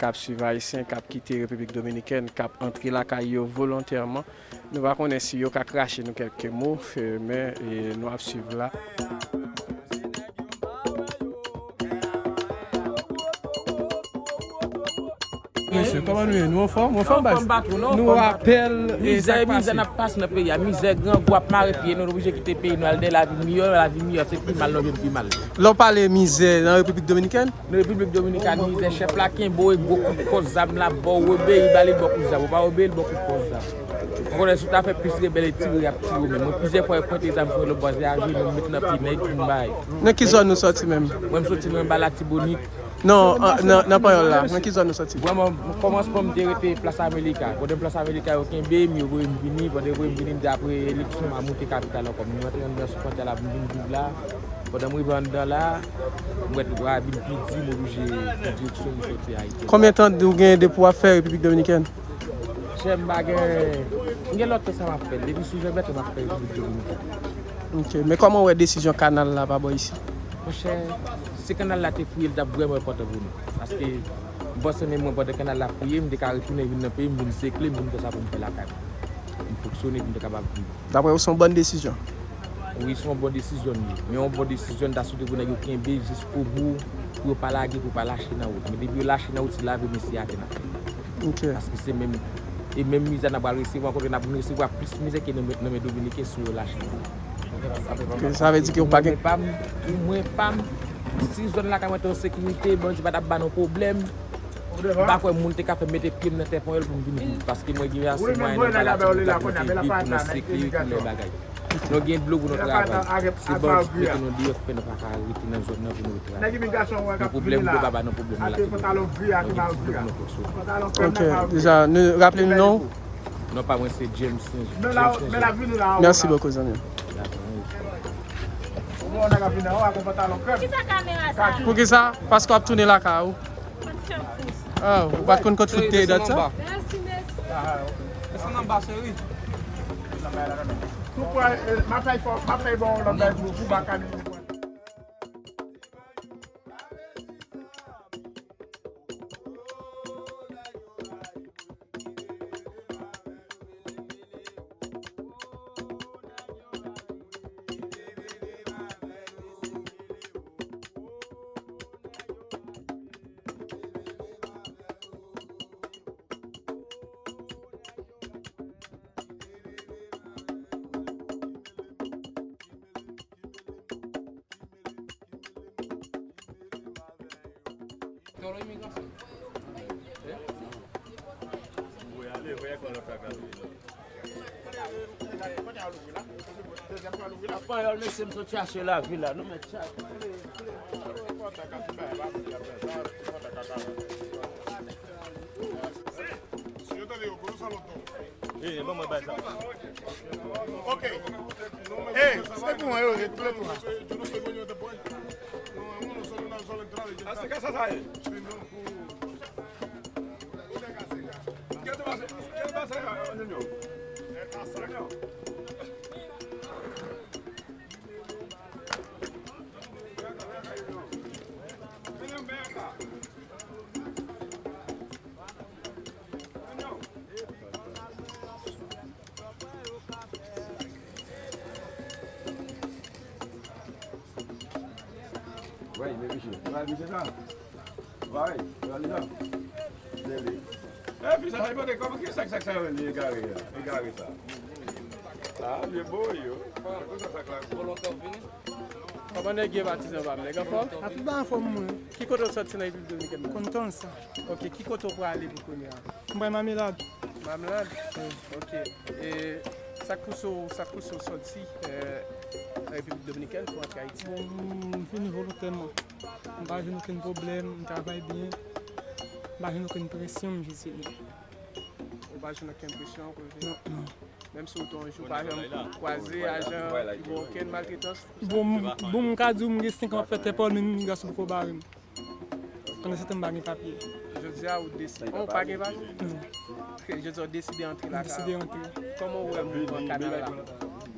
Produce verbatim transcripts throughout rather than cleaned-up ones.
Ap swiv Ayisyen k ap kite Repiblik Dominikèn, k ap antre lakay yo volontèman. Nou pa konnen si yo ka krache nou kèlke mo, eh, men, eh, nou ap swiv la. Mesye, kòman nou ye? Nou anfòm? Nou anfòm, baz? Nou anfòm, patwon, nou anfòm, patwon. Apèl, eh, mizè, sa k pase? Mizè n ap pase nan peyi a. Mizè, grangou ap mare pye nou, nou oblije kite peyi nou, al nan lavi miyò, lavi miyò, se pi mal, nou vin pi mal. Lè w pale mizè nan Repiblik Dominikèn? Nan Repiblik Dominikèn, mizè, chèf la kenbe w, e gwo kout kòz zam la ba w, w obeyi ba li, l ba w kout zam, ou pa obeyi, l ba w kout kòz zam. Ou konnen, si w ta fè plis rebèl, e tire, y ap tire w menm. Mwen, plizyè fwa, yo pwente zam sou mwen, lòt bò, se ajenou, m met nan pye nèg, m bay. Nan ki zòn ou sòti menm? Mwen, m sòti nan anba Latibonit. Non, an, nan, nan Panyòl la, nan ki zòn ou sòti? Vrèman, kòmansman, m te rete Plas Amerika. Pandan Plas Amerika, yo kenbe m, yo voye m vini. Pandan yo voye m vini, m di apre eleksyon, m a moute kapital ankò. M rantre anndan sou fwontyè la, m vin viv la. Pandan m rive anndan la, m wè tout bagay vin pi di, m oblije pran direksyon, m sòti Ayiti. Konbyen tan ou gen depi w ap fè Repiblik Dominikèn? Chè, m pa gen, m gen lontan sa m ap fè l. Depi sou Janbètan m ap fè Repiblik Dominikèn. Ok, men kòman w wè desizyon kanal la pa bò isi? Monchè, si kanal la te fouye, l t ap vrèman enpòtan pou nou. Paske m panse menm mwen, pandan kanal la fouye, m te ka retounen vin nan peyi m, vin sekle, m vin fè sa pou m fè lakay mwen. M fonksyone pou m te kapab viv. Dapre w, se yon bòn desizyon? Wi, se yon bon desizyon li ye. Men yon bon desizyon, m ta swete pou nèg yo kenbe jiskobou, pou yo pa lage, pou yo pa lache nan wout. Men depi yo lache nan wout, se lave men sye atè n ap fè. Ok. Paske se menm, e menm mizè n ap pral resevwa, kote n ap vin resevwa plis mizè ke nan men, nan men Dominiken si yo lache. Ok, sa vle di ke ou pa gen. Pou mwen, pa m, pou mwen, pa m, si zòn lakay mwen te an sekirite, bandi pa t ap ba nou pwoblèm, m pa kwè moun te ka fè mete pye m nan tè ponyèl pou m vin viv, paske mwen gen ase mwayen nan ba Latibonit pou mwen te viv, pou mwen sekirite, pou lè bagay. Nou gen dlo pou nou travay. Se bandi ki mete nou deyò ki fè nou pa ka rete nan zòn nan pou nou travay. Men pwoblèm dlo pa ba nou pwoblèm nan Latibonit. Nou gen ti dlo pou nou fonksyone. Ok, deja, nou raple n non? Non pa mwen se James Saint-Jean. James Saint-Jean. Merci beaucoup, zanmi m. Poukisa kamera sa? Poukisa? Paske w ap tounen lakay ou. Ah, ou pa t konn kot fout te ye dat sa? Mèsi, mèsi. Desann anba, cheri. Tou pran, eh, m ap fè fò, m ap fè bon lòt bagay pou, pou baka li. Panyòl, mesye, m sot chache lavi la. Nou mèt chache. Eh, ban mwen bay sa. Ok. Eh, se pou mwen, yo, se pou mwen. Ah, se ka sa, sa ye? Vay, men misye. Vay, misye sa. Vay, vay, misye. Leve. E, fi sa, sa, kòman ki sak, sak, sa, li egare a? Egare sa. Ah, li bo, yo. Kòman sa, sak la? Kòman nèg ye, patizan pa m? Nèg anfòm? A tout ba anfòm, mwen. Ki kote w sòti nan Repiblik Dominikèn nan? Konn tan sa. Ok, ki kote w prale pou kounye a? M pral Mamelad. Mamelad? Wi. Ok. E sa k pouse w, sa k pouse w sòti, eh, nan Repiblik Dominikèn pou antre Ayiti? Bon, m vini volontèman. M pa jwenn okenn pwoblèm, m travay byen. M pa jwenn okenn presyon, m jis vini. Ou pa jwenn okenn presyon kote? Non, non. Menm si w te yon jou pa janm kwaze ajan ki ba w okenn maltretans, tout sa? Bon, m, bon, m ka di w, m gen senk an m ap fè tè pa w, men imigrasyon poko bare m. Pandan se tan m pa gen papye. Jodi a, ou deside. Oh, ou pa gen papye? Non. Jodi a, ou deside antre lakay ou. M deside antre. Kòman ou wè mouvman kanal la?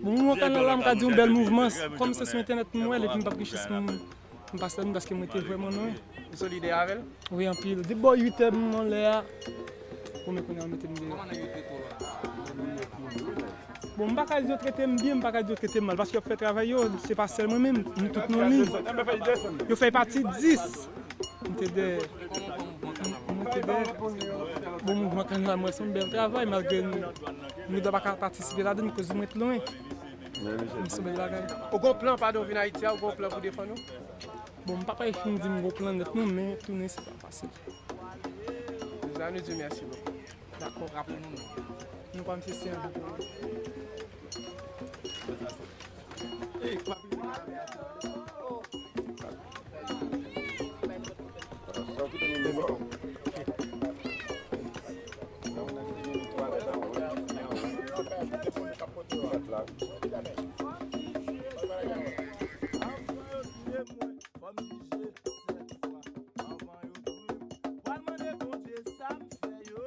Bon, mouvman kanal la, m ka di yon bèl mouvman. Kòm se sou entènèt m wè l, epi m p ap gen chans pou m M pa sèl paske mwen te vrèman lwen. Ou solidè avè l? Wi, anpil. Depi bò uit è m anlè a, bon, men kounye a yo mete m deyò. Bon, m pa ka di yo trete m byen, m pa ka di yo trete m mal, paske y ap fè travay yo, se pa sèl mwen menm, nou tout nou li. Yo fè pati dis. M te dèyè. M te dèyè. Bon, mouvman kanal, mwen, se yon bèl travay, malgre nou, nou pa ka patisipe ladan l, koz mwen t lwen. Men se yon bèl bagay. Ou gon plan pandan w vin Ayiti a, ou gon plan pou defann ou? Bon, m pa pral fin di m gon plan nèt non, men tounen se pa fasil. Deja, nou di w mèsi bokou. Dakò, rapò nou non. Nou pa misye Sen. Fò m jije sèt fwa anvan yo touye m. Pral mande Bondye sa m fè yo.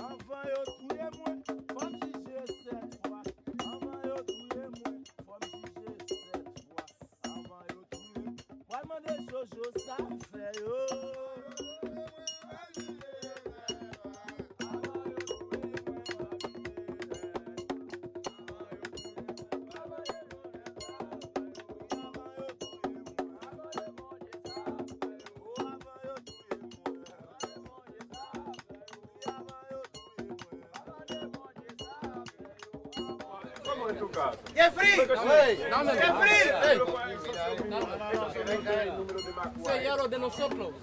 Anvan yo touye mwen, fò m jije sèt fwa. Anvan yo touye mwen, fò m jije sèt fwa. Anvan yo touye m, pral mande Jojo sa m fè yo. Jeffrey! Jeffrey! Señor de nosotros.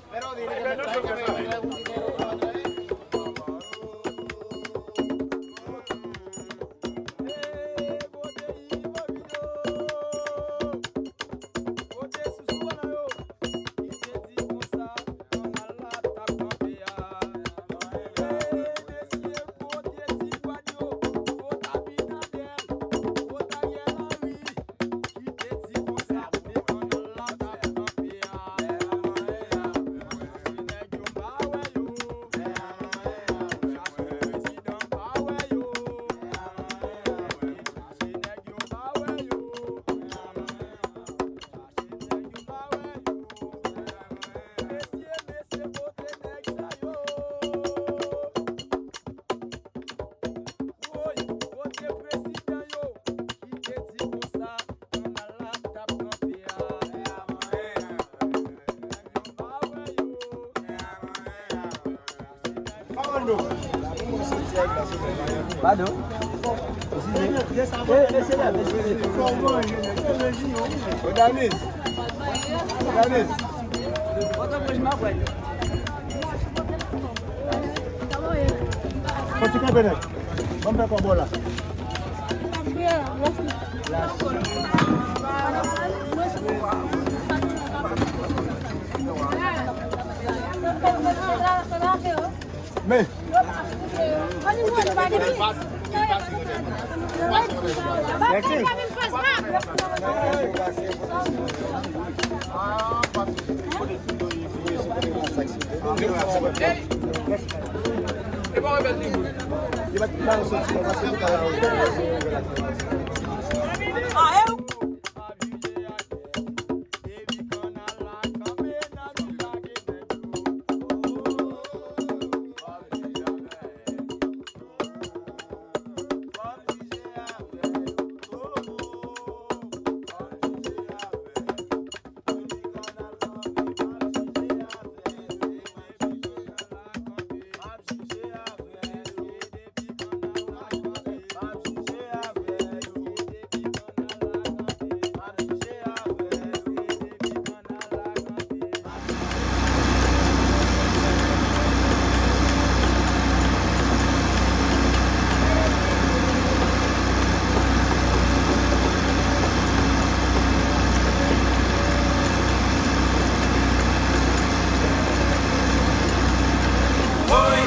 Woy, kote prezidan yo ki te di konsa kanal la t ap kanpe a? Nèg yo pa wè yo. Pardon. Eskize. E, mesye dam, eskize. Odanis. Odanis. Fò ti kanpe nèt. Ban m fè kòb la. Men. Mèsi.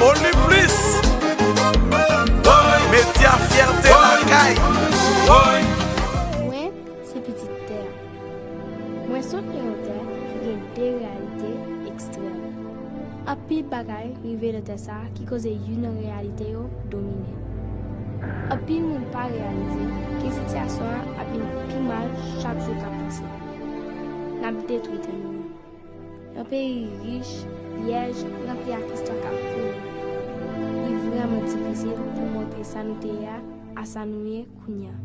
Only Plus, Medya Fyète Lakay. Mwen, se pitit tè a. Mwen sot nan yon tè ki gen de reyalite ekstrèm. Anpil bagay rive nan tè sa a ki koze youn nan reyalite yo domine. Anpil moun pa reyalize ke sitiyasyon an ap vin pi mal chak jou k ap pase. N ap detwi tè nou an. Yon peyi rich, vyèj, ranpli ak istwa k ap pouri. Li vrèman difisil pou montre sa nou te ye a a sa nou ye kounye a.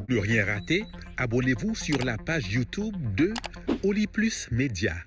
Ne rien rater, abonnez-vous sur la page YouTube de Oli Plus Média.